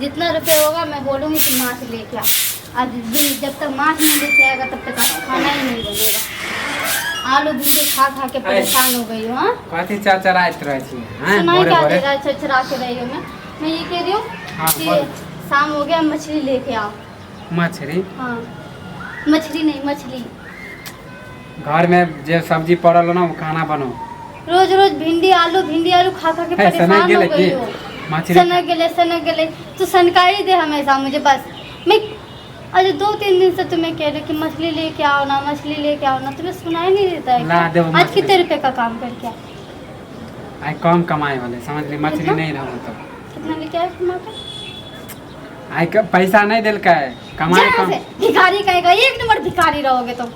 जितना रुपये होगा मैं बोलूँगी कि माछ लेके आ। आज जब तक माछ नहीं लेके आएगा तब तक आज खाना ही नहीं बनेगा। आलू भिंडी खा खा के परेशान हो गई हूँ। हाँ? कथी चरचराइत रहै छी हैं? सुनाई भोरे क्या भोरे दे रहा है चरचरा के रही हूँ मैं। मैं ये कह रही हूँ हाँ, कि बोल। शाम हो गया, मछली लेके आओ। मछली? हाँ, मछली नहीं मछली। घर में जे सब्जी पड़ल हो ना वो खाना बनो। रोज रोज भिंडी आलू भिंडी आलू खा खा के है, सनक परेशान हो गेलै गई की? हो। मछली सनक गेले, सनक गेले तो सनकाई दे हमेशा मुझे बस। मैं अरे 2-3 दिन से तुम्हें कह रही कि मछली लेके आओ ना, मछली लेके आओ ना, तुम्हें सुनाई नहीं देता है ला क्या? देबो आज मछली। कितने रुपए का काम करके आए? आइ कम कमाए वाले समझली, मछली कितना? नहीं रहू तो। कितना लेके आए कमा के? आइ के पैसा नहीं देलकै, कमाए जा कम। से, भिखारी कहेगा, एक नंबर भिखारी रहोगे तुम।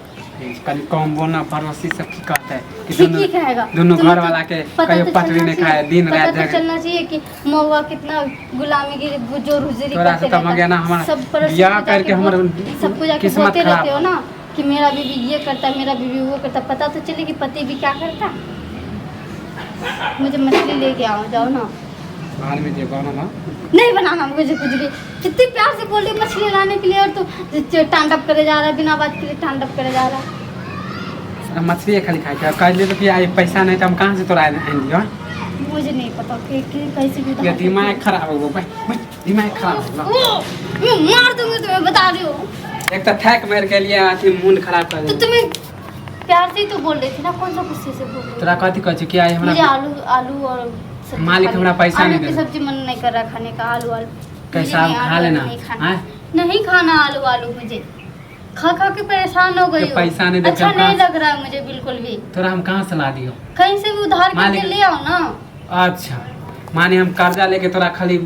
कनि कम बोलना, पड़ोसी सब की कहते कि ठीक दुनू ही कहेगा। दुनू तुम्हें घर तो वाला के पता कहियो तो पटरी चलना नहीं खाए, चाहिए, दिन पता रात तो जगह। चलना चाहिए कि महुआ कितना गुलामीगिरी जो रुजरी तोरा से करते तो रहता। मगे ना हमारा सब पड़ोसी बियाह को जाके करके हमर सबको जाके किस्मत बोलते खराब। रहते हो ना कि मेरा बीबी ये करता है, मेरा बीबी वो करता है। पता तो चले कि पति भी क्या करता है। मुझे मछली लेके आओ, जाओ ना। बाहर में जे बनल हँ। नहीं बनाना मुझे कुछ भी। कितनी प्यार से बोल रही मछली लाने के लिए और तू टांडप करे जा रहा है, बिना बात के लिए टांडप करे जा रहा है। साला मछली खाली खाए के कहलिए तो कि आइ पैसा नहीं तो हम कहाँ से तोरा आनि दियौ? मुझे नहीं पता कि कैसे भी ये दिमाग खराब हो गयो भाई, भाई, दिमाग खराब हो गयो। मैं मार दूंगी तुम्हें, बता रही हूँ। एक तो थैक मार के लिए अथी मुंड खराब कर तो देलक। तुम्हें प्यार से ही तो बोल रही थी ना, कौन सा गुस्से से बोल रही थी? तोरा कथी कहै छै कि आइ मुझे हमरा आलू आलू और सब्जी मालिक खाने- हमरा पैसा आलू नहीं की देलक। सब्जी मन नहीं कर रहा खाने का। आलू आलू कैसा मुझे नहीं, आलू खा आलू लेना, नहीं खाना। आँय? नहीं खाना आलू आलू, मुझे खा खा के परेशान हो गई के हूँ। पैसा नहीं देते अच्छा हम नहीं कहाँ लग रहा है मुझे बिल्कुल भी। तोरा हम कहाँ से ला दियो? कहीं से भी उधार करके मालिक- ले आओ ना। अच्छा माने हम कर्जा लेके तोरा खाली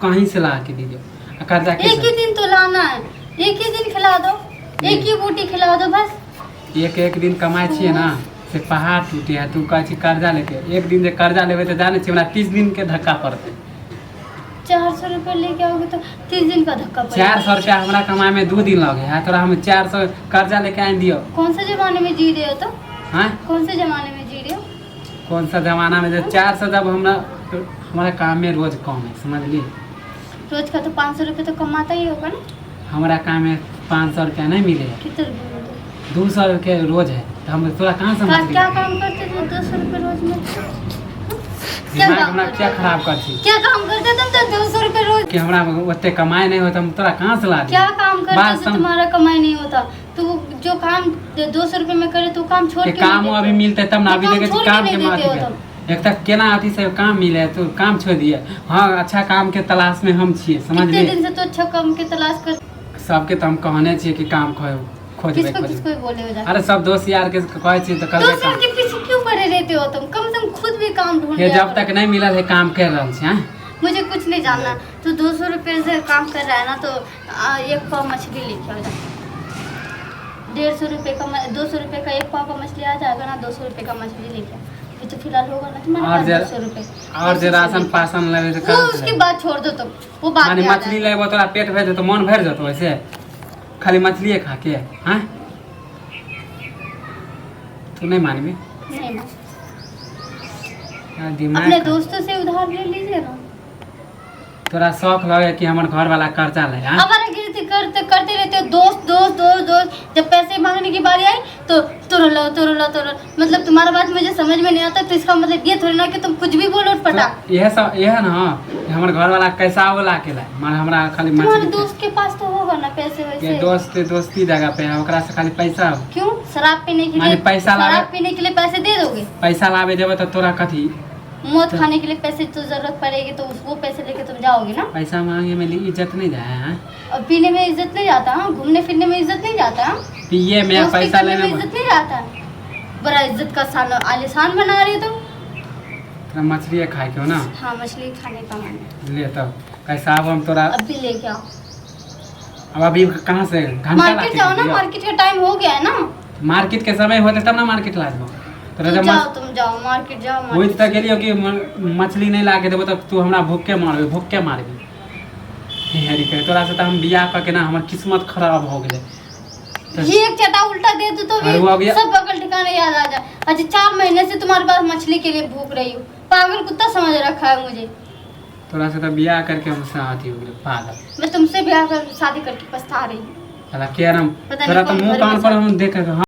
कहीं से ला के दे दियो, आ कर्जा एक ही कैसे? दिन तो लाना है, एक ही दिन खिला दो, एक ही बूटी खिला दो बस। एक एक दिन कमाइ छियै ना से पहाड़ टूटे है। तू कहै छी कर्जा लेके, एक दिन जे कर्जा लेबै तऽ जानै छी हमरा 30 दिन के धक्का पड़तै। 400 रुपये लेके आओगे तो 30 दिन का धक्का पड़ेगा। 400 रुपया हमरा कमाए में 2 दिन लगे है, तोरा हम 400 कर्जा लेके आनि दियौ। कौन से जमाने में जी रहे हो तुम? हाँ? कौन से जमाने में जी रहे हो? कौन सा जमाना में? जब 400, जब हमरा हमारा काम में रोज कम है, समझली? रोज का तो 500 रुपये तो कमाता ही होगा ना। हमरा काम में 500 रुपया नहीं मिले है। कितने रुपये मिलते हैं? 200 रुपये रोज है, तो हम तोरा कहाँ से मछली? क्या काम करते थे 200 रुपये रोज में? क्या दिमाग काम हमरा करते क्या थे? खराब कर छी? क्या काम करते तुम तो 200 रुपये रोज? कि हमरा ओते कमाई नहीं होता, हम तोरा कहाँ से ला दियौ? क्या काम करते बात थे तुम्हारा कमाई नहीं होता तो वो जो काम 200 रुपये में करे तो काम छोड़ के के काम नहीं अभी देते। मिलते तब ना। तो अभी काम देखे छी छोड़ के काम के नहीं देते हो माथी तुम। एक तक केना अथी से काम मिले तो काम छोड़ दिए। हाँ, अच्छा काम के तलाश में हम छिए, कितने समझलिए? दिन से तो अच्छा काम के तलाश कर सबके तो हम कहने छिए कि काम खोजबै। किसको खोजबै। किसको बोले हो जाके? अरे सब दोस्त यार के कहै छिए तऽ कहलकै दोस्त यार काम। के पीछे क्यों पड़े रहते हो तुम? कम से कम खुद भी काम ढूंढ ये लिया जब करो। तक नहीं मिलल है काम कर रहल छी। हाँ? मुझे कुछ नहीं जानना। तू 200 रुपये से काम कर रहा है ना तो एक पाव मछली लेके आ जा। 150 रुपये का, 200 रुपये का एक पाव का मछली आ जाएगा ना। 200 रुपये का मछली लेके आ। ये तो फिलहाल होगा ना तुम्हारे और पास 200 रुपये? और जे राशन पासन लेबै तऽ वो कहाँ से उसकी लेबै? बात छोड़ दो तुम, वो बात माने में आ मछली जाएगा। लेबो तोरा पेट भरि जेतौ, मन भरि जेतौ वैसे खाली मछलिए खा के? हाँ, तू नहीं मानबी? नहीं मान। हाँ, दिमाग अपने दोस्तों से उधार ले लीजिए ना। तोरा शौक लगे कि हमर घर वाला कर्जा ले? हाँ? हमारा गिरती करते करते रहते हो दोस्त दोस्त दोस्त दोस्त। जब पैसे मांगने की बारी आई तो तुरंत लो, तुरंत लो, तुरंत। मतलब तुम्हारा बात मुझे समझ में नहीं आता तो इसका मतलब ये थोड़ी ना कि तुम कुछ भी बोलो फटाक। तो यह सब यह ना कि हमर घर वाला कैसा वो ला के लाए, माने हमरा खाली तुम्हारे मछली दोस्त के पास तो होगा ना पैसे ये वैसे। दोस्त दोस्ती जगह पे है, ओकरा से खाली पैसा। क्यों शराब पीने के माने लिए पैसा लावे- शराब पीने के लिए पैसे दे दोगे? पैसा लावे जेबै तऽ तोरा कथी? मौत खाने के लिए पैसे तो जरूरत पड़ेगी तो वो पैसे लेके तुम जाओगे ना। पैसा मांगे में इज्जत नहीं जाए हैं? और पीने में इज्जत नहीं जाता? हाँ, घूमने फिरने में इज्जत नहीं जाता? हाँ? पिए में दोस्ती पैसा करने लेने में में इज्जत नहीं जाता? बड़ा इज्जत का सान आलिशान बना रहे हो तुम। तोरा मछली खाए के हो ना? हाँ, मछली खाने का मन है। ले तब कैसा अब हम तोरा अब भी लेके आओ। अब अभी कहाँ से घंटा मार्केट लाके जाओ ना। दियो? मार्केट का टाइम हो गया है ना। मार्केट के समय होते तब ना मार्केट ला देबो तोरा। तुम जब जाओ, तुम जाओ मार्केट जाओ वही मार्केट। तऽ गेलियो कि मछली नहीं ला के देबो तऽ तू हमरा भूखे मारबी, भूखे मारबी। हे हरी के तोरा से तऽ हम बियाह कऽ के ना हमर किस्मत खराब हो गेलै। तो ये एक चटा उल्टा दे दो तो अरे वो भी अभी- सब बगल ठिकाने याद आ जाए। अच्छा, 4 महीने से तुम्हारे पास मछली के लिए भूख रही हूँ, पागल कुत्ता समझ रखा है मुझे। तोरा से तऽ बियाह करके हम अथी हो गेलै पागल। मैं तुमसे ब्याह कर शादी करके पछता रही हूँ। साला के नाम पता नहीं तोरा तऽ कौन मुँह घर कान में पर हम देख के।